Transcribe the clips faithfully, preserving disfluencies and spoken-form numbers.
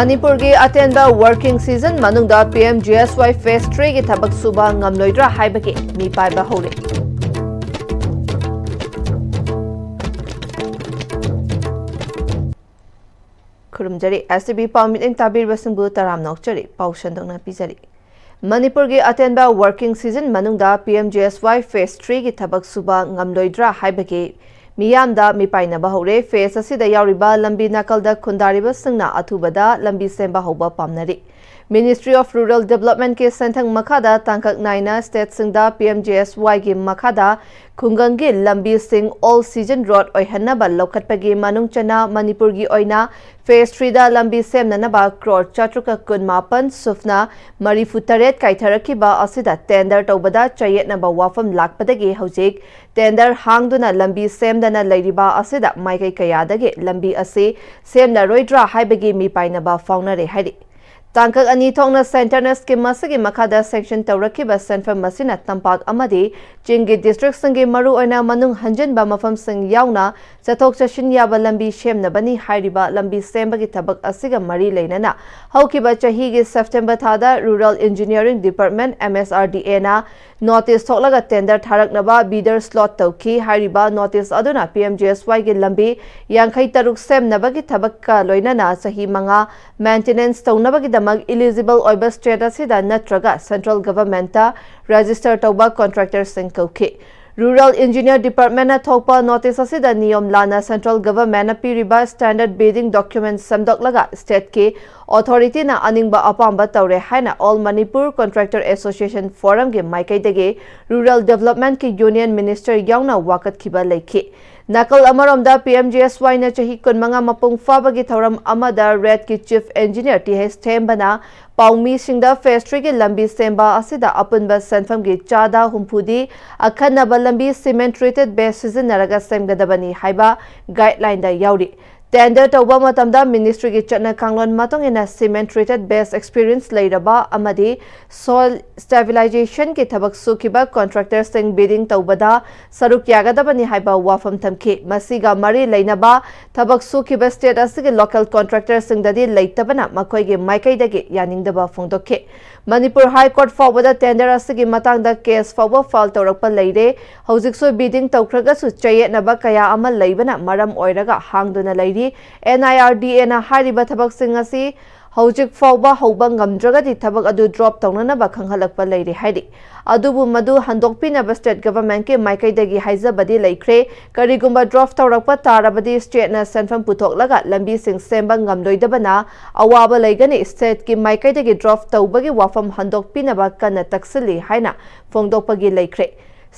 ꯃꯅꯤꯄꯨꯔꯒꯤ ꯑꯇꯦꯟꯕ working season ꯃꯅꯨꯡꯗ P M G S Y phase three ꯒꯤ ꯊꯕꯛ ꯁꯨꯕ ꯉꯝꯂꯣꯏꯗ꯭ꯔꯥ ꯍꯥꯏꯕꯒꯤ ꯃꯤꯄꯥꯏꯕ ꯍꯧꯔꯦ꯫ ꯈꯨꯔꯨꯝꯖꯔꯤ꯫ S T V ꯄꯥꯎ ꯃꯤꯠꯌꯦꯡ ꯇꯥꯕꯤꯔꯤꯕꯁꯤꯡꯕꯨ ꯇꯔꯥꯝꯅ ꯑꯣꯛꯆꯔꯤ꯫ ꯄꯥꯎ ꯁꯟꯗꯣꯛꯅ ꯄꯤꯖꯔꯤ꯫ ꯃꯅꯤꯄꯨꯔꯒꯤ ꯑꯇꯦꯟꯕ working season ꯃꯅꯨꯡꯗ P M G S Y phase three ꯒꯤ ꯊꯕꯛ ꯁꯨꯕ ꯉꯝꯂꯣꯏꯗ꯭ꯔꯥ ꯍꯥꯏꯕꯒꯤ ꯃꯤꯌꯥꯝꯗ ꯃꯤꯄꯥꯏꯅꯕ ꯍꯧꯔꯦ꯫ Phase ꯑꯁꯤꯗ ꯌꯥꯎꯔꯤꯕ ꯂꯝꯕꯤ ꯅꯥꯀꯜꯗ ꯈꯨꯟꯗꯥꯔꯤꯕꯁꯤꯡꯅ ꯑꯊꯨꯕꯗ ꯂꯝꯕꯤ ꯁꯦꯝꯕ ꯍꯧꯕ ꯄꯥꯝꯅꯔꯤ꯫ Ministry of Rural Development ꯀꯤ ꯁꯦꯟꯊꯪ ꯃꯈꯥꯗ ꯇꯥꯡꯀꯛ ꯅꯥꯏꯅ state ꯁꯤꯡꯗ P M G S Y ꯒꯤ ꯃꯈꯥꯗ ꯈꯨꯡꯒꯪꯒꯤ ꯂꯝꯕꯤꯁꯤꯡ all season road ꯑꯣꯏꯍꯟꯅꯕ ꯂꯧꯈꯠꯄꯒꯤ ꯃꯅꯨꯡ ꯆꯟꯅ ꯃꯅꯤꯄꯨꯔꯒꯤ ꯑꯣꯏꯅ phase three ꯗ ꯂꯝꯕꯤ ꯁꯦꯝꯅꯅꯕ ꯀ꯭ꯔꯣꯔ ꯆꯥꯇ꯭ꯔꯨꯛꯀ ꯀꯨꯟꯃꯥꯄꯟ ꯁꯨꯞꯅ ꯃꯔꯤꯐꯨ ꯇꯔꯦꯠ ꯀꯥꯏꯊꯔꯛꯈꯤꯕ ꯑꯁꯤꯗ tender ꯇꯧꯕꯗ ꯆꯌꯦꯠꯅꯕ ꯋꯥꯐꯝ ꯂꯥꯛꯄꯗꯒꯤ ꯍꯧꯖꯤꯛ tender ꯍꯥꯡꯗꯨꯅ ꯂꯝꯕꯤ ꯁꯦꯝꯗꯅ ꯂꯩꯔꯤꯕ ꯑꯁꯤꯗ ꯃꯥꯏꯀꯩ ꯀꯌꯥꯗꯒꯤ ꯂꯝꯕꯤ ꯑꯁꯤ ꯁꯦꯝꯂꯔꯣꯏꯗ꯭ꯔꯥ ꯍꯥꯏꯕꯒꯤ ꯃꯤꯄꯥꯏꯅꯕ ꯐꯥꯎꯅꯔꯦ ꯍꯥꯏꯔꯤ꯫ ꯇꯥꯡꯀꯛ ꯑꯅꯤ ꯊꯣꯛꯅ centreꯅ scheme ꯑꯁꯤꯒꯤ ꯃꯈꯥꯗ sanction ꯇꯧꯔꯛꯈꯤꯕ ꯁꯦꯟꯐꯝ ꯑꯁꯤꯅ ꯇꯝꯄꯥꯛ ꯑꯃꯗꯤ ꯆꯤꯡꯒꯤ districtꯁꯤꯡꯒꯤ ꯃꯔꯨꯑꯣꯏꯅ ꯃꯅꯨꯡ ꯍꯟꯖꯤꯟꯕ ꯃꯐꯝꯁꯤꯡ ꯌꯥꯎꯅ ꯆꯠꯊꯣꯛ ꯆꯠꯁꯤꯟ ꯌꯥꯕ ꯂꯝꯕꯤ ꯁꯦꯝꯅꯕꯅꯤ꯫ ꯍꯥꯏꯔꯤꯕ ꯂꯝꯕꯤ ꯁꯦꯝꯕꯒꯤ ꯊꯕꯛ ꯑꯁꯤꯒ ꯃꯔꯤ ꯂꯩꯅꯅ ꯍꯧꯈꯤꯕ ꯆꯍꯤꯒꯤ September ꯊꯥꯗ Rural Engineering Department, M S R D Aꯅ notice ꯊꯣꯛꯂꯒ tender ꯊꯥꯔꯛꯅꯕ bidder slot ꯇꯧꯈꯤ꯫ ꯍꯥꯏꯔꯤꯕ notice ꯑꯗꯨꯅ P M G S Y ꯒꯤ ꯂꯝꯕꯤ ꯌꯥꯡꯈꯩ ꯇꯔꯨꯛ ꯁꯦꯝꯅꯕꯒꯤ ꯊꯕꯛꯀ ꯂꯣꯏꯅꯅ ꯆꯍꯤ ꯃꯉꯥ maintenance ꯇꯧꯅꯕꯒꯤꯗꯃꯛ eligible ꯑꯣꯏꯕ state ꯑꯁꯤꯗ ꯅꯠꯇ꯭ꯔꯒ central governmentꯇ register ꯇꯧꯕ contractorꯁꯤꯡ ꯀꯧꯈꯤ꯫ Rural Engineer Departmentꯅ ꯊꯣꯛꯄ notice ꯑꯁꯤꯗ ꯅꯤꯌꯣꯝ ꯂꯥꯟꯅ central governmentꯅ ꯄꯤꯔꯤꯕ standard bidding document ꯁꯦꯝꯗꯣꯛꯂꯒ stateꯀꯤ authorityꯅ ꯑꯅꯤꯡꯕ ꯑꯄꯥꯝꯕ ꯇꯧꯔꯦ ꯍꯥꯏꯅ All Manipur Contractor Association Forumꯒꯤ ꯃꯥꯏꯀꯩꯗꯒꯤ Rural Developmentꯀꯤ Union Minister ꯌꯥꯎꯅ ꯋꯥꯀꯠꯈꯤꯕ ꯂꯩꯈꯤ꯫ ꯅꯥꯀꯜ ꯑꯃꯔꯣꯝꯗ P M G S Yꯅ ꯆꯍꯤ ꯀꯨꯟꯃꯉꯥ ꯃꯄꯨꯡ ꯐꯥꯕꯒꯤ ꯊꯧꯔꯝ ꯑꯃꯗ REDꯀꯤ Chief Engineer T H ꯊꯦꯝꯕꯅ ꯄꯥꯎꯃꯤꯁꯤꯡꯗ phase threeꯒꯤ ꯂꯝꯕꯤ ꯁꯦꯝꯕ ꯑꯁꯤꯗ ꯑꯄꯨꯟꯕ ꯁꯦꯟꯐꯝꯒꯤ ꯆꯥꯗ ꯍꯨꯝꯐꯨꯗꯤ ꯑꯈꯟꯅꯕ ꯂꯝꯕꯤ cement treated base ꯁꯤꯖꯤꯟꯅꯔꯒ ꯁꯦꯝꯒꯗꯕꯅꯤ ꯍꯥꯏꯕ guidelineꯗ ꯌꯥꯎꯔꯤ꯫ Tender ꯇꯧꯕ ꯃꯇꯝꯗ ministryꯒꯤ ꯆꯠꯅ ꯀꯥꯡꯂꯣꯟ ꯃꯇꯨꯡ ꯏꯟꯅ cement treated base experience ꯂꯩꯔꯕ ꯑꯃꯗꯤ soil stabilizationꯒꯤ ꯊꯕꯛ ꯁꯨꯈꯤꯕ contractorꯁꯤꯡ bidding ꯇꯧꯕꯗ ꯁꯔꯨꯛ ꯌꯥꯒꯗꯕꯅꯤ ꯍꯥꯏꯕ ꯋꯥꯐꯝ ꯊꯝꯈꯤ꯫ ꯃꯁꯤꯒ ꯃꯔꯤ ꯂꯩꯅꯕ ꯊꯕꯛ ꯁꯨꯈꯤꯕ state ꯑꯁꯤꯒꯤ local contractorꯁꯤꯡꯗꯗꯤ ꯂꯩꯇꯕꯅ ꯃꯈꯣꯏꯒꯤ ꯃꯥꯏꯀꯩꯗꯒꯤ ꯌꯥꯅꯤꯡꯗꯕ ꯐꯣꯡꯗꯣꯛꯈꯤ꯫ ꯃꯅꯤꯄꯨꯔ High Court ꯐꯥꯎꯕꯗ tender ꯑꯁꯤꯒꯤ ꯃꯇꯥꯡꯗ case ꯐꯥꯎꯕ file ꯇꯧꯔꯛꯄ ꯂꯩꯔꯦ꯫ ꯍꯧꯖꯤꯛꯁꯨ bidding ꯇꯧꯈ꯭ꯔꯒꯁꯨ ꯆꯌꯦꯠꯅꯕ ꯀꯌꯥ ꯑꯃ ꯂꯩꯕꯅ ꯃꯔꯝ ꯑꯣꯏꯔꯒ ꯍꯥꯡꯗꯨꯅ ꯂꯩꯔꯤ꯫ NIRDAꯅ ꯍꯥꯏꯔꯤꯕ ꯊꯕꯛꯁꯤꯡ ꯑꯁꯤ ꯍꯧꯖꯤꯛ ꯐꯥꯎꯕ ꯍꯧꯕ ꯉꯝꯗ꯭ꯔꯒꯗꯤ ꯊꯕꯛ ꯑꯗꯨ drop ꯇꯧꯅꯅꯕ ꯈꯪꯍꯜꯂꯛꯄ ꯂꯩꯔꯦ ꯍꯥꯏꯔꯤ꯫ ꯑꯗꯨꯕꯨ ꯃꯗꯨ ꯍꯟꯗꯣꯛꯄꯤꯅꯕ state governmentꯀꯤ ꯃꯥꯏꯀꯩꯗꯒꯤ ꯍꯥꯏꯖꯕꯗꯤ ꯂꯩꯈ꯭ꯔꯦ꯫ ꯀꯔꯤꯒꯨꯝꯕ drop ꯇꯧꯔꯛꯄ ꯇꯥꯔꯕꯗꯤ stateꯅ ꯁꯦꯟꯐꯝ ꯄꯨꯊꯣꯛꯂꯒ ꯂꯝꯕꯤꯁꯤꯡ ꯁꯦꯝꯕ ꯉꯝꯂꯣꯏꯗꯕꯅ ꯑꯋꯥꯕ ꯂꯩꯒꯅꯤ꯫ Stateꯀꯤ ꯃꯥꯏꯀꯩꯗꯒꯤ drop ꯇꯧꯕꯒꯤ ꯋꯥꯐꯝ ꯍꯟꯗꯣꯛꯄꯤꯅꯕ ꯀꯟꯅ ꯇꯛꯁꯤꯜꯂꯤ ꯍꯥꯏꯅ ꯐꯣꯡꯗꯣꯛꯄꯒꯤ ꯂꯩꯈ꯭ꯔꯦ꯫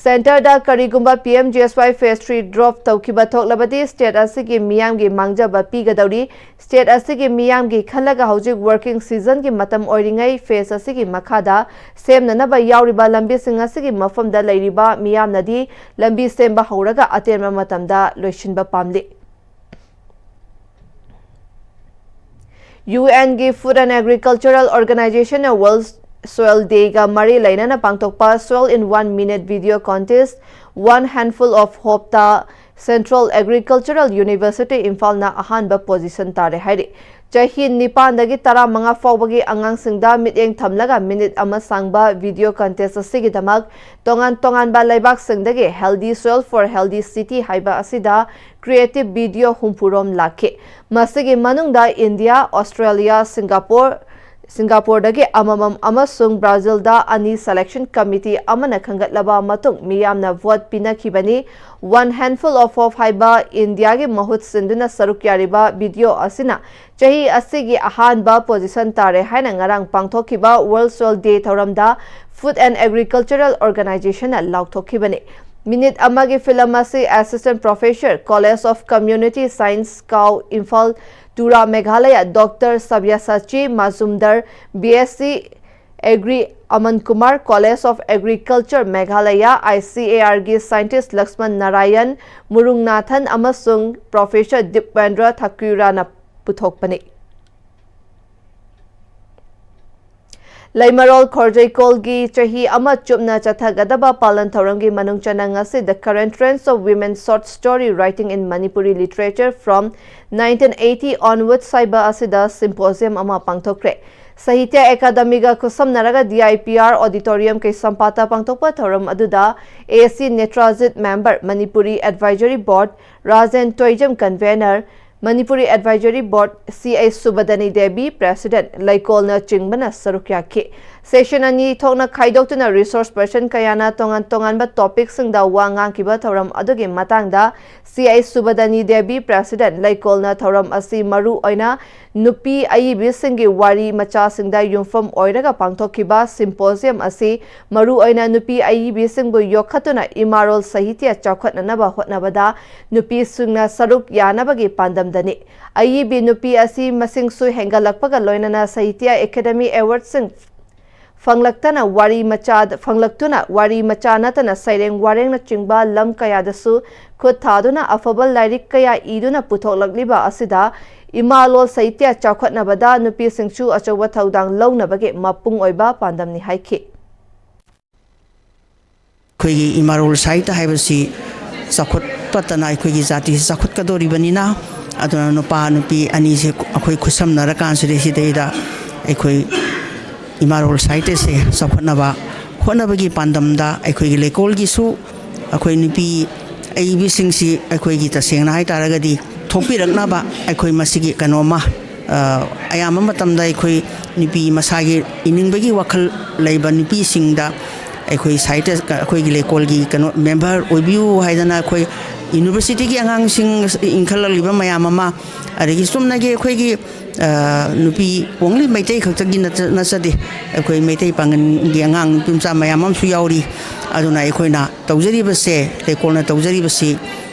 Centreꯗ ꯀꯔꯤꯒꯨꯝꯕ PMGSY phase three drop ꯇꯧꯈꯤꯕ ꯊꯣꯛꯂꯕꯗꯤ state ꯑꯁꯤꯒꯤ ꯃꯤꯌꯥꯝꯒꯤ ꯃꯥꯡꯖꯕ ꯄꯤꯒꯗꯧꯔꯤ꯫ State ꯑꯁꯤꯒꯤ ꯃꯤꯌꯥꯝꯒꯤ ꯈꯜꯂꯒ ꯍꯧꯖꯤꯛ working seasonꯒꯤ ꯃꯇꯝ ꯑꯣꯏꯔꯤꯉꯩ phase ꯑꯁꯤꯒꯤ ꯃꯈꯥꯗ ꯁꯦꯝꯅꯅꯕ ꯌꯥꯎꯔꯤꯕ ꯂꯝꯕꯤꯁꯤꯡ ꯑꯁꯤꯒꯤ ꯃꯐꯝꯗ ꯂꯩꯔꯤꯕ ꯃꯤꯌꯥꯝꯅꯗꯤ ꯂꯝꯕꯤ ꯁꯦꯝꯕ ꯍꯧꯔꯒ ꯑꯇꯦꯟꯕ ꯃꯇꯝꯗ ꯂꯣꯏꯁꯤꯟꯕ ꯄꯥꯝꯂꯤ꯫ UNꯒꯤ Food and Agricultural Organizationꯅ World Soil Dayꯒ ꯃꯔꯤ ꯂꯩꯅꯅ ꯄꯥꯡꯊꯣꯛꯄ Soil in One Minute video contest One Handful of Hopeꯇ Central Agricultural University ꯏꯝꯐꯥꯜꯅ ꯑꯍꯥꯟꯕ position ꯇꯥꯔꯦ ꯍꯥꯏꯔꯤ꯫ ꯆꯍꯤ ꯅꯤꯄꯥꯟꯗꯒꯤ ꯇꯔꯥꯃꯉꯥ ꯐꯥꯎꯕꯒꯤ ꯑꯉꯥꯡꯁꯤꯡꯗ ꯃꯤꯠꯌꯦꯡ ꯊꯝꯂꯒ minute ꯑꯃ ꯁꯥꯡꯕ video contest ꯑꯁꯤꯒꯤꯗꯃꯛ ꯇꯣꯉꯥꯟ ꯇꯣꯉꯥꯟꯕ ꯂꯩꯕꯥꯛꯁꯤꯡꯗꯒꯤ Healthy Soil for Healthy City ꯍꯥꯏꯕ ꯑꯁꯤꯗ creative video ꯍꯨꯝꯐꯨꯔꯣꯝ ꯂꯥꯛꯈꯤ꯫ ꯃꯁꯤꯒꯤ ꯃꯅꯨꯡꯗ ꯏꯟꯗꯤꯌꯥ, ꯑꯣꯁꯇ꯭ꯔꯦꯂꯤꯌꯥ, ꯁꯤꯡꯒꯥꯄꯨꯔ, ꯁꯤꯡꯒꯥꯄꯨꯔꯗꯒꯤ ꯑꯃꯃꯝ ꯑꯃꯁꯨꯡ ꯕ꯭ꯔꯥꯖꯤꯜꯗ ꯑꯅꯤ selection committee ꯑꯃꯅ ꯈꯟꯒꯠꯂꯕ ꯃꯇꯨꯡ ꯃꯤꯌꯥꯝꯅ vote ꯄꯤꯅꯈꯤꯕꯅꯤ꯫ One Handful of Hope ꯍꯥꯏꯕ ꯏꯟꯗꯤꯌꯥꯒꯤ ꯃꯍꯨꯠ ꯁꯤꯟꯗꯨꯅ ꯁꯔꯨꯛ ꯌꯥꯔꯤꯕ video ꯑꯁꯤꯅ ꯆꯍꯤ ꯑꯁꯤꯒꯤ ꯑꯍꯥꯟꯕ position ꯇꯥꯔꯦ ꯍꯥꯏꯅ ꯉꯔꯥꯡ ꯄꯥꯡꯊꯣꯛꯈꯤꯕ World Soil Day ꯊꯧꯔꯝꯗ Food and Agricultural Organizationꯅ ꯂꯥꯎꯊꯣꯛꯈꯤꯕꯅꯤ꯫ Minute ꯑꯃꯒꯤ film ꯑꯁꯤ Assistant Professor, College of Community Science, ꯀꯥꯎ, Imphal, ꯇꯨꯔꯥ, Meghalaya, Doctor ꯁꯕ꯭ꯌꯁꯥꯆꯤ ꯃꯥꯖꯨꯝꯗꯔ, BSc Agri, Amman Kumar, College of Agriculture Meghalaya, I C A R ꯒꯤ scientist ꯂꯛꯁꯃꯟ ꯅꯥꯔꯥꯌꯟ ꯃꯨꯔꯨꯡꯅꯥꯊꯟ ꯑꯃꯁꯨꯡ Professor ꯗꯤꯄꯦꯟꯗ꯭ꯔ ꯊꯥꯀꯨꯔꯥꯅ ꯄꯨꯊꯣꯛꯄꯅꯤ꯫ ꯂꯩꯃꯔꯣꯜ ꯈꯣꯔꯖꯩꯀꯣꯜꯒꯤ ꯆꯍꯤ ꯑꯃ ꯆꯨꯞꯅ ꯆꯠꯊꯒꯗꯕ ꯄꯥꯂꯟ ꯊꯧꯔꯝꯒꯤ ꯃꯅꯨꯡ ꯆꯟꯅ ꯉꯁꯤ The Current Trends of Women Short Story Writing in Manipuri Literature from nineteen eighty Onwards ꯍꯥꯏꯕ ꯑꯁꯤꯗ symposium ꯑꯃ ꯄꯥꯡꯊꯣꯛꯈ꯭ꯔꯦ꯫ ꯁꯥꯍꯤꯇ꯭ꯌ ꯑꯦꯀꯥꯗꯃꯤꯒ ꯈꯨꯠꯁꯝꯅꯔꯒ D I P R Auditorium ꯀꯩꯁꯥꯝꯄꯥꯠꯇ ꯄꯥꯡꯊꯣꯛꯄ ꯊꯧꯔꯝ ꯑꯗꯨꯗ A C ꯅꯦꯇ꯭ꯔꯥꯖꯤꯠ member, Manipuri Advisory Board, Rajen Toijam convener, Manipuri Advisory Board, C I ꯁꯨꯕꯗꯅꯤ Devi, President, ꯂꯩꯀꯣꯜꯅꯆꯤꯡꯕꯅ ꯁꯔꯨꯛ ꯌꯥꯈꯤ꯫ Session ꯑꯅꯤ ꯊꯣꯛꯅ ꯈꯥꯏꯗꯣꯛꯇꯨꯅ resource person ꯀꯌꯥꯅ ꯇꯣꯉꯥꯟ ꯇꯣꯉꯥꯟꯕ topicꯁꯤꯡꯗ ꯋꯥ ꯉꯥꯡꯈꯤꯕ ꯊꯧꯔꯝ ꯑꯗꯨꯒꯤ ꯃꯇꯥꯡꯗ C I ꯁꯨꯕꯗꯅꯤ ꯗꯦꯕꯤ, President, ꯂꯩꯀꯣꯜꯅ ꯊꯧꯔꯝ ꯑꯁꯤ ꯃꯔꯨ ꯑꯣꯏꯅ ꯅꯨꯄꯤ ꯑꯏꯕꯤꯁꯤꯡꯒꯤ ꯋꯥꯔꯤ ꯃꯆꯥꯁꯤꯡꯗ ꯌꯨꯝꯐꯝ ꯑꯣꯏꯔꯒ ꯄꯥꯡꯊꯣꯛꯈꯤꯕ symposium ꯑꯁꯤ ꯃꯔꯨ ꯑꯣꯏꯅ ꯅꯨꯄꯤ ꯑꯏꯕꯤꯁꯤꯡꯕꯨ ꯌꯣꯛꯈꯠꯇꯨꯅ ꯏꯃꯥꯔꯣꯜ ꯁꯥꯍꯤꯇ꯭ꯌ ꯆꯥꯎꯈꯠꯅꯅꯕ ꯍꯣꯠꯅꯕꯗ ꯅꯨꯄꯤꯁꯤꯡꯅ ꯁꯔꯨꯛ ꯌꯥꯅꯕꯒꯤ ꯄꯥꯟꯗꯝꯗꯅꯤ꯫ ꯑꯏꯕꯤ ꯅꯨꯄꯤ ꯑꯁꯤ ꯃꯁꯤꯡꯁꯨ ꯍꯦꯟꯒꯠꯂꯛꯄꯒ ꯂꯣꯏꯅꯅ ꯁꯥꯍꯤꯇ꯭ꯌ ꯑꯦꯀꯥꯗꯃꯤ awardꯁꯤꯡ ꯐꯪꯂꯛꯇꯅ ꯋꯥꯔꯤ ꯃꯆꯥ, ꯐꯪꯂꯛꯇꯨꯅ ꯋꯥꯔꯤ ꯃꯆꯥ ꯅꯠꯇꯅ ꯁꯩꯔꯦꯡ ꯋꯥꯔꯦꯡꯅꯆꯤꯡꯕ ꯂꯝ ꯀꯌꯥꯗꯁꯨ ꯈꯨꯠ ꯊꯥꯗꯨꯅ ꯑꯐꯕ ꯂꯥꯏꯔꯤꯛ ꯀꯌꯥ ꯏꯗꯨꯅ ꯄꯨꯊꯣꯛꯂꯛꯂꯤꯕ ꯑꯁꯤꯗ ꯏꯃꯥ ꯂꯣꯜ ꯁꯥꯍꯤꯇ꯭ꯌ ꯆꯥꯎꯈꯠꯅꯕꯗ ꯅꯨꯄꯤꯁꯤꯡꯁꯨ ꯑꯆꯧꯕ ꯊꯧꯗꯥꯡ ꯂꯧꯅꯕꯒꯤ ꯃꯄꯨꯡ ꯑꯣꯏꯕ ꯄꯥꯟꯗꯝꯅꯤ ꯍꯥꯏꯈꯤ꯫ ꯑꯩꯈꯣꯏꯒꯤ ꯏꯃꯥꯔꯣꯜ ꯁꯥꯍꯤꯇ꯭ꯌ ꯍꯥꯏꯕꯁꯤ ꯆꯥꯎꯈꯠꯄꯇꯅ ꯑꯩꯈꯣꯏꯒꯤ ꯖꯥꯇꯤꯁꯤ ꯆꯥꯎꯈꯠꯀꯗꯧꯔꯤꯕꯅꯤꯅ, ꯑꯗꯨꯅ ꯅꯨꯄꯥ ꯅꯨꯄꯤ ꯑꯅꯤꯁꯦ ꯑꯩꯈꯣꯏ ꯈꯨꯠꯁꯝꯅꯔꯀꯥꯟꯁꯤꯗꯩꯁꯤꯗꯩꯗ ꯑꯩꯈꯣꯏ ꯏꯃꯥꯔꯣꯜ ꯁꯥꯍꯤꯇ꯭ꯌꯁꯦ ꯆꯥꯎꯈꯠꯅꯕ ꯍꯣꯠꯅꯕꯒꯤ ꯄꯥꯟꯗꯝꯗ ꯑꯩꯈꯣꯏꯒꯤ ꯂꯩꯀꯣꯜꯒꯤꯁꯨ ꯑꯩꯈꯣꯏ ꯅꯨꯄꯤ ꯑꯏꯕꯤꯁꯤꯡꯁꯤ ꯑꯩꯈꯣꯏꯒꯤ ꯇꯁꯦꯡꯅ ꯍꯥꯏ ꯇꯥꯔꯒꯗꯤ ꯊꯣꯛꯄꯤꯔꯛꯅꯕ ꯑꯩꯈꯣꯏ ꯃꯁꯤꯒꯤ ꯀꯩꯅꯣꯝꯃ, ꯑ, ꯑꯌꯥꯝꯕ ꯃꯇꯝꯗ ꯑꯩꯈꯣꯏ ꯅꯨꯄꯤ ꯃꯁꯥꯒꯤ ꯏꯅꯤꯡꯕꯒꯤ ꯋꯥꯈꯜ ꯂꯩꯕ ꯅꯨꯄꯤꯁꯤꯡꯗ ꯑꯩꯈꯣꯏ ꯁꯥꯍꯤꯇ꯭ꯌ, ꯑꯩꯈꯣꯏꯒꯤ ꯂꯩꯀꯣꯜꯒꯤ ꯀꯩꯅꯣ member ꯑꯣꯏꯕꯤꯌꯨ ꯍꯥꯏꯗꯅ ꯑꯩꯈꯣꯏ universityꯒꯤ ꯑꯉꯥꯡꯁꯤꯡ ꯏꯟꯈꯠꯂꯛꯂꯤꯕ ꯃꯌꯥꯝ ꯑꯃ, ꯑꯗꯒꯤ ꯆꯨꯝꯅꯒꯤ ꯑꯩꯈꯣꯏꯒꯤ, ꯑ, ꯅꯨꯄꯤ only ꯃꯩꯇꯩ ꯈꯛꯇꯒꯤ ꯅꯠꯆ-, ꯅꯠꯆꯗꯦ, ꯑꯩꯈꯣꯏ ꯃꯩꯇꯩ ꯄꯥꯉꯜꯒꯤ ꯑꯉꯥꯡ ꯅꯨꯄꯤ ꯃꯆꯥ ꯃꯌꯥꯝ ꯑꯃꯁꯨ ꯌꯥꯎꯔꯤ꯫ ꯑꯗꯨꯅ ꯑꯩꯈꯣꯏꯅ ꯇꯧꯖꯔꯤꯕꯁꯦ, ꯂꯩꯀꯣꯜꯅ ꯇꯧꯖꯔꯤꯕꯁꯤ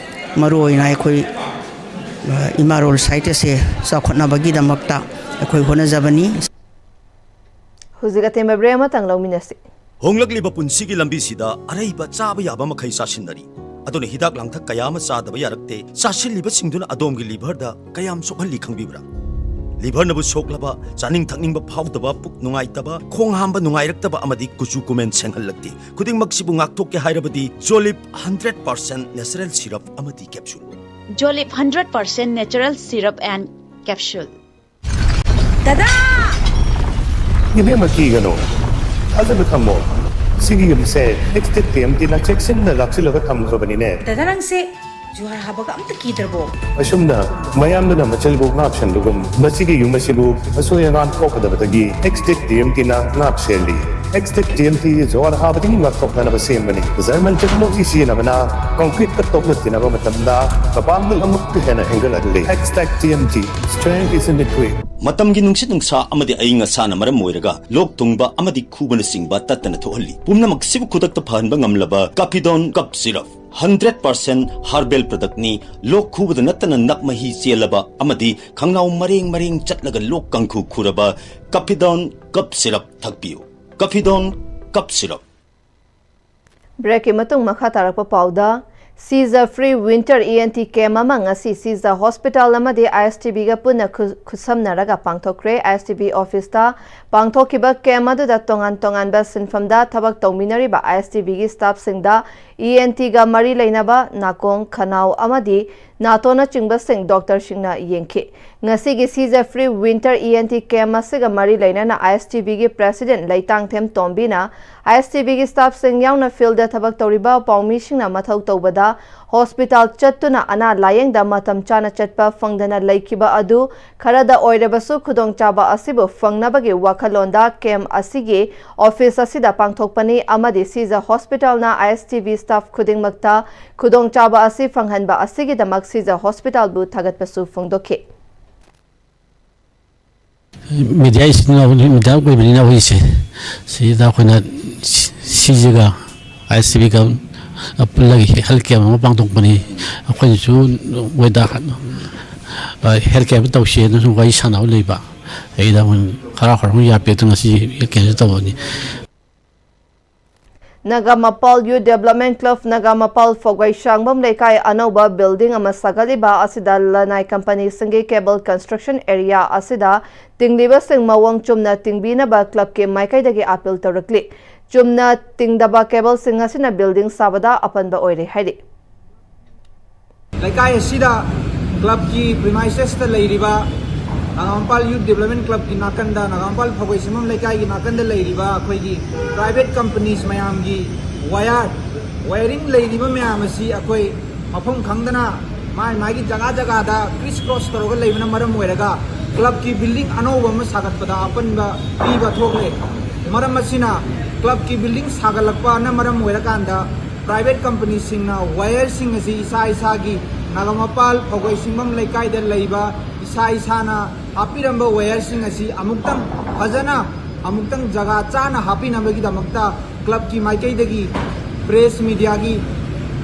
ꯃꯔꯨ ꯑꯣꯏꯅ ꯑꯩꯈꯣꯏ, ꯑ, ꯏꯃꯥꯔꯣꯜ ꯁꯥꯍꯤꯇ꯭ꯌꯁꯦ ꯆꯥꯎꯈꯠꯅꯕꯒꯤꯗꯃꯛꯇ ꯑꯩꯈꯣꯏ ꯍꯣꯠꯅꯖꯕꯅꯤ꯫ ꯍꯧꯖꯤꯛ ꯑꯇꯦꯟꯕ ꯕ꯭ꯔꯦꯛ ꯑꯃꯇꯪ ꯂꯧꯃꯤꯟꯅꯁꯤ꯫ ꯍꯣꯡꯂꯛꯂꯤꯕ ꯄꯨꯟꯁꯤꯒꯤ ꯂꯝꯕꯤꯁꯤꯗ ꯑꯔꯩꯕ ꯆꯥꯕ ꯌꯥꯕ ꯃꯈꯩ ꯆꯥꯁꯤꯟꯅꯔꯤ꯫ ꯑꯗꯨꯅ ꯍꯤꯗꯥꯛ ꯂꯥꯡꯊꯛ ꯀꯌꯥ ꯑꯃ ꯆꯥꯗꯕ ꯌꯥꯔꯛꯇꯦ꯫ ꯆꯥꯁꯤꯜꯂꯤꯕꯁꯤꯡꯗꯨꯅ ꯑꯗꯣꯝꯒꯤ ꯂꯤꯚꯔꯗ ꯀꯌꯥꯝ ꯁꯣꯛꯍꯜꯂꯤ ꯈꯪꯕꯤꯕ꯭ꯔꯥ? ꯂꯤꯚꯔꯅꯕꯨ ꯁꯣꯛꯂꯕ, ꯆꯥꯅꯤꯡ ꯊꯛꯅꯤꯡꯕ ꯐꯥꯎꯗꯕ, ꯄꯨꯛ ꯅꯨꯡꯉꯥꯏꯇꯕ, ꯈꯣꯡ ꯍꯥꯝꯕ ꯅꯨꯡꯉꯥꯏꯔꯛꯇꯕ ꯑꯃꯗꯤ ꯀꯨꯆꯨ ꯀꯨꯃꯦꯟ ꯁꯦꯡꯍꯜꯂꯛꯇꯦ꯫ ꯈꯨꯗꯤꯡꯃꯛꯁꯤꯕꯨ ꯉꯥꯛꯊꯣꯛꯀꯦ ꯍꯥꯏꯔꯕꯗꯤ ꯖꯣꯂꯤꯞ ꯍꯟꯗ꯭ꯔꯦꯠ ꯄꯥꯔꯁꯦꯟ ꯅꯦꯆꯔꯦꯜ ꯁꯤꯔꯞ ꯑꯃꯗꯤ capsule. Jolip hundred percent natural syrup and capsule. ꯗꯗꯥ! ꯏꯕꯦꯝꯃ, ꯀꯤꯒꯅꯨ꯫ ꯊꯥꯖꯕ ꯊꯝꯃꯣ꯫ ꯁꯤꯒꯤ ꯌꯨꯝꯁꯦ ꯑꯦꯛꯁꯇꯦꯛ ꯇꯤ ꯑꯦꯝ ꯇꯤꯅ ꯆꯦꯛꯁꯤꯟꯅ ꯂꯥꯛꯁꯤꯜꯂꯒ ꯊꯝꯈ꯭ꯔꯕꯅꯤꯅꯦ꯫ ꯗꯗꯥ, ꯅꯪꯁꯦ ꯖꯨꯍꯥꯔ ꯍꯥꯕꯒ ꯑꯝꯇ ꯀꯤꯗ꯭ꯔꯕꯣ? ꯑꯁꯨꯝꯅ ꯃꯌꯥꯝꯗꯨꯅ ꯃꯆꯤꯜꯕꯨ ꯉꯥꯛ ꯁꯦꯟꯕꯒꯨꯝ, ꯃꯁꯤꯒꯤ ꯌꯨꯝ ꯑꯁꯤꯕꯨ ꯑꯁꯣꯏ ꯑꯉꯥꯝ ꯊꯣꯛꯀꯗꯕꯗꯒꯤ ꯑꯦꯛꯁꯇꯦꯛ ꯇꯤ ꯑꯦꯝ ꯇꯤꯅ ꯉꯥꯛ ꯁꯦꯜꯂꯤ꯫ ꯑꯦꯛꯁꯇꯦꯛ ꯇꯤ ꯑꯦꯝ ꯇꯤ ꯖꯨꯍꯥꯔ ꯍꯥꯕꯗꯒꯤ ꯉꯥꯛꯊꯣꯛꯅꯅꯕ ꯁꯦꯝꯕꯅꯤ꯫ ꯖꯔꯃꯟ ꯇꯦꯛꯅꯣꯂꯣꯖꯤ ꯁꯤꯖꯤꯟꯅꯕꯅ ꯀꯣꯡꯀ꯭ꯔꯤꯠꯀ ꯇꯣꯛꯅ ꯊꯤꯅꯕ ꯃꯇꯝꯗ ꯃꯄꯥꯡꯒꯜ ꯑꯃꯨꯛꯀ ꯍꯦꯟꯅ ꯍꯦꯟꯒꯠꯍꯜꯂꯤ꯫ ꯑꯦꯛꯁꯇꯦꯛ T M T, strength is in the grit. ꯃꯇꯝꯒꯤ ꯅꯨꯡꯁꯤꯠ ꯅꯨꯡꯁꯥ ꯑꯃꯗꯤ ꯑꯏꯪ ꯑꯁꯥꯅ ꯃꯔꯝ ꯑꯣꯏꯔꯒ ꯂꯣꯛ ꯊꯨꯡꯕ ꯑꯃꯗꯤ ꯈꯨꯕꯅꯆꯤꯡꯕ ꯇꯠꯇꯅ ꯊꯣꯛꯍꯜꯂꯤ꯫ ꯄꯨꯝꯅꯃꯛꯁꯤꯕꯨ ꯈꯨꯗꯛꯇ ꯐꯍꯟꯕ ꯉꯝꯂꯕ ꯀꯥꯐꯤꯗꯣꯟ cough syrup. Hundred percent herbal ꯄ꯭ꯔꯗꯛꯅꯤ꯫ ꯂꯣꯛ ꯈꯨꯕꯗ ꯅꯠꯇꯅ ꯅꯞ ꯃꯍꯤ ꯆꯦꯜꯂꯕ ꯑꯃꯗꯤ ꯈꯪꯅꯥꯎ ꯃꯔꯦꯡ ꯃꯔꯦꯡ ꯆꯠꯂꯒ ꯂꯣꯛ ꯀꯥꯡꯈꯨ ꯈꯨꯔꯕ ꯀꯥꯐꯤꯗꯣꯟ ꯀꯞ ꯁꯤꯔꯞ ꯊꯛꯄꯤꯌꯨ꯫ ꯀꯥꯐꯤꯗꯣꯟ cough syrup. ꯕ꯭ꯔꯦꯛꯀꯤ ꯃꯇꯨꯡ ꯃꯈꯥ ꯇꯥꯔꯛꯄ ꯄꯥꯎꯗ, ꯁꯤꯖ free winter E N T camp ꯑꯃ ꯉꯁꯤ ꯁꯤꯖ ꯍꯣꯁꯄꯤꯇꯥꯜ ꯑꯃꯗꯤ ꯑꯥꯏ ꯑꯦꯁ ꯇꯤ ꯕꯤꯒ ꯄꯨꯟꯅ ꯈꯨ-, ꯈꯨꯠꯁꯝꯅꯔꯒ ꯄꯥꯡꯊꯣꯛꯈ꯭ꯔꯦ꯫ ꯑꯥꯏ ꯑꯦꯁ ꯇꯤ ꯕꯤ ꯑꯣꯐꯤꯁꯇ ꯄꯥꯡꯊꯣꯛꯈꯤꯕ ꯀꯦꯝ ꯑꯗꯨꯗ ꯇꯣꯉꯥꯟ ꯇꯣꯉꯥꯟꯕ ꯁꯤꯟꯐꯝꯗ ꯊꯕꯛ ꯇꯧꯃꯤꯟꯅꯔꯤꯕ ꯑꯥꯏ ꯑꯦꯁ ꯇꯤ ꯕꯤꯒꯤ ꯁ꯭ꯇꯥꯐꯁꯤꯡꯗ ꯏ ꯑꯦꯟ ꯇꯤꯒ ꯃꯔꯤ ꯂꯩꯅꯕ ꯅꯥꯀꯣꯡ, ꯈꯅꯥꯎ ꯑꯃꯗꯤ ꯅꯥꯇꯣꯟꯅꯆꯤꯡꯕꯁꯤꯡ ꯗꯣꯛꯇꯔꯁꯤꯡꯅ ꯌꯦꯡꯈꯤ꯫ ꯉꯁꯤꯒꯤ ꯁꯤꯖ free winter E N T camp ꯑꯁꯤꯒ ꯃꯔꯤ ꯂꯩꯅꯅ ꯑꯥꯏ ꯑꯦꯁ ꯇꯤ ꯕꯤꯒꯤ ꯄ꯭ꯔꯦꯁꯤꯗꯦꯟꯠ ꯂꯩꯇꯥꯡꯊꯦꯝ ꯇꯣꯝꯕꯤꯅ ꯑꯥꯏ ꯑꯦꯁ ꯇꯤ ꯕꯤꯒꯤ ꯁ꯭ꯇꯥꯐꯁꯤꯡ ꯌꯥꯎꯅ ꯐꯤꯜꯗ ꯊꯕꯛ ꯇꯧꯔꯤꯕ ꯄꯥꯎꯃꯤꯁꯤꯡꯅ ꯃꯊꯧ ꯇꯧꯕꯗ ꯍꯣꯁꯄꯤꯇꯥꯜ ꯆꯠꯇꯨꯅ ꯑꯅꯥ ꯂꯥꯌꯦꯡꯗ ꯃꯇꯝ ꯆꯥꯅ ꯆꯠꯄ ꯐꯪꯗꯅ ꯂꯩꯈꯤꯕ ꯑꯗꯨ ꯈꯔꯗ ꯑꯣꯏꯔꯕꯁꯨ ꯈꯨꯗꯣꯡꯆꯥꯕ ꯑꯁꯤꯕꯨ ꯐꯪꯅꯕꯒꯤ ꯋꯥꯈꯜꯂꯣꯟꯗ ꯀꯦꯝ ꯑꯁꯤꯒꯤ ꯑꯣꯐꯤꯁ ꯑꯁꯤꯗ ꯄꯥꯡꯊꯣꯛꯄꯅꯤ ꯑꯃꯗꯤ ꯁꯤꯖ ꯍꯣꯁꯄꯤꯇꯥꯜꯅ ꯑꯥꯏ ꯑꯦꯁ ꯇꯤ ꯕꯤ ꯁ꯭ꯇꯥꯐ ꯈꯨꯗꯤꯡꯃꯛꯇ ꯈꯨꯗꯣꯡꯆꯥꯕ ꯑꯁꯤ ꯐꯪꯍꯟꯕ ꯑꯁꯤꯒꯤꯗꯃꯛ ꯁꯤꯖ ꯍꯣꯁꯄꯤꯇꯥꯜꯕꯨ ꯊꯥꯒꯠꯄꯁꯨ ꯐꯣꯡꯗꯣꯛꯈꯤ꯫ ꯃꯤꯗꯤꯌꯥ ꯏꯆꯤꯟ ꯏꯅꯥꯎ, ꯃꯤꯗꯤꯌꯥ ꯑꯣꯏꯕꯅꯤꯅ ꯑꯩꯈꯣꯏꯁꯦ ꯁꯤꯗ ꯑꯩꯈꯣꯏꯅ ꯁꯤꯖꯒ ꯑꯥꯏ ꯑꯦꯁ ꯇꯤ ꯕꯤꯒ ꯄꯨꯜꯂꯒ ꯍꯦꯜꯊ ꯀꯦꯝ ꯑꯃ ꯄꯥꯡꯊꯣꯛꯄꯅꯤ꯫ ꯑꯩꯈꯣꯏꯅꯁꯨ ꯃꯣꯏꯗ ꯍꯦꯜꯊ ꯀꯦꯝ ꯑꯃ ꯇꯧꯁꯦꯅꯁꯨ ꯋꯥꯔꯤ ꯁꯥꯟꯅꯕ ꯂꯩꯕ꯫ ꯑꯩꯗ ꯑꯃꯨꯛ ꯍꯔꯥꯎ ꯍꯔꯥꯎ ꯌꯥꯄꯦꯠꯇꯨ ꯉꯁꯤ ꯀꯦꯟꯁꯦꯜ ꯇꯧꯕꯅꯤ꯫ Nagamapal Youth Development Club Nagamapal ꯐꯧꯒꯩ ꯁꯥꯡꯕꯝ ꯂꯩꯀꯥꯏ ꯑꯅꯧꯕ building ꯑꯃ ꯁꯥꯒꯠꯂꯤꯕ ꯑꯁꯤꯗ ꯂꯅꯥꯏ ꯀꯝꯄꯅꯤꯁꯤꯡꯒꯤ cable construction area ꯑꯁꯤꯗ ꯇꯤꯡꯂꯤꯕꯁꯤꯡ ꯃꯑꯣꯡ ꯆꯨꯝꯅ ꯇꯤꯡꯕꯤꯅꯕ clubꯀꯤ ꯃꯥꯏꯀꯩꯗꯒꯤ appeal ꯇꯧꯔꯛꯂꯤ꯫ ꯆꯨꯝꯅ ꯇꯤꯡꯗꯕ cableꯁꯤꯡ ꯑꯁꯤꯅ building ꯁꯥꯕꯗ ꯑꯄꯟꯕ ꯑꯣꯏꯔꯦ ꯍꯥꯏꯔꯤ꯫ ꯂꯩꯀꯥꯏ ꯑꯁꯤꯗ clubꯀꯤ premisesꯇ ꯂꯩꯔꯤꯕ ꯅꯒꯥꯃꯄꯥꯜ Youth Development Clubꯀꯤ ꯅꯥꯀꯟꯗ, ꯅꯒꯥꯃꯄꯥꯜ ꯐꯧꯒꯩ ꯁꯤꯡꯕꯝ ꯂꯩꯀꯥꯏꯒꯤ ꯅꯥꯀꯟꯗ ꯂꯩꯔꯤꯕ ꯑꯩꯈꯣꯏꯒꯤ private companies ꯃꯌꯥꯝꯒꯤ wire, wiring ꯂꯩꯔꯤꯕ ꯃꯌꯥꯝ ꯑꯁꯤ ꯑꯩꯈꯣꯏ ꯃꯐꯝ ꯈꯪꯗꯅ ꯃꯥꯏ ꯃꯥꯒꯤ ꯖꯒꯥ ꯖꯒꯥꯗ criss cross ꯇꯧꯔꯒ ꯂꯩꯕꯅ ꯃꯔꯝ ꯑꯣꯏꯔꯒ clubꯀꯤ building ꯑꯅꯧꯕ ꯑꯃ ꯁꯥꯒꯠꯄꯗ ꯑꯄꯟꯕ ꯄꯤꯕ ꯊꯣꯛꯂꯦ꯫ ꯃꯔꯝ ꯑꯁꯤꯅ clubꯀꯤ building ꯁꯥꯒꯠꯂꯛꯄꯅ ꯃꯔꯝ ꯑꯣꯏꯔꯀꯥꯟꯗ private companyꯁꯤꯡꯅ wireꯁꯤꯡ ꯑꯁꯤ ꯏꯁꯥ ꯏꯁꯥꯒꯤ ꯅꯒꯥꯃꯄꯥꯜ ꯐꯧꯒꯩ ꯁꯤꯡꯕꯝ ꯂꯩꯀꯥꯏꯗ ꯂꯩꯕ ꯏꯁꯥ ꯏꯁꯥꯅ ꯍꯥꯞꯄꯤꯔꯝꯕ wireꯁꯤꯡ ꯑꯁꯤ ꯑꯃꯨꯛꯇꯪ ꯐꯖꯅ ꯑꯃꯨꯛꯇꯪ ꯖꯒꯥ ꯆꯥꯅ ꯍꯥꯞꯄꯤꯅꯕꯒꯤꯗꯃꯛꯇ clubꯀꯤ ꯃꯥꯏꯀꯩꯗꯒꯤ press mediaꯒꯤ,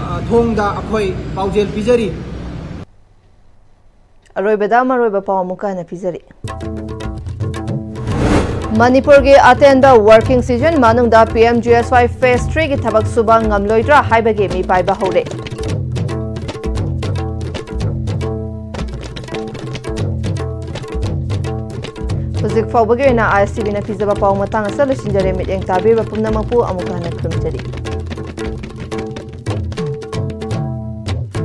ꯑ, ꯊꯣꯡꯗ ꯑꯩꯈꯣꯏ ꯄꯥꯎꯖꯦꯜ ꯄꯤꯖꯔꯤ꯫ ꯑꯔꯣꯏꯕꯗ ꯃꯔꯨꯑꯣꯏꯕ ꯄꯥꯎ ꯑꯃꯨꯛꯀ ꯍꯟꯅ ꯄꯤꯖꯔꯤ꯫ ꯃꯅꯤꯄꯨꯔꯒꯤ ꯑꯇꯦꯟꯕ working season ꯃꯅꯨꯡꯗ P M G S Y Phase Threeꯒꯤ ꯊꯕꯛ ꯁꯨꯕ ꯉꯝꯂꯣꯏꯗ꯭ꯔꯥ ꯍꯥꯏꯕꯒꯤ ꯃꯤꯄꯥꯏꯕ ꯍꯧꯔꯦ꯫ ꯍꯧꯖꯤꯛ ꯐꯥꯎꯕꯒꯤ ꯑꯣꯏꯅ I S T Vꯅ ꯄꯤꯖꯕ ꯄꯥꯎ ꯃꯇꯥꯡ ꯑꯁꯤꯗ ꯂꯣꯏꯁꯤꯟꯖꯔꯦ꯫ ꯃꯤꯠꯌꯦꯡ ꯇꯥꯕꯤꯔꯤꯕ ꯄꯨꯝꯅꯃꯛꯄꯨ ꯑꯃꯨꯛꯀ ꯍꯟꯅ ꯈꯨꯔꯨꯝꯖꯔꯤ꯫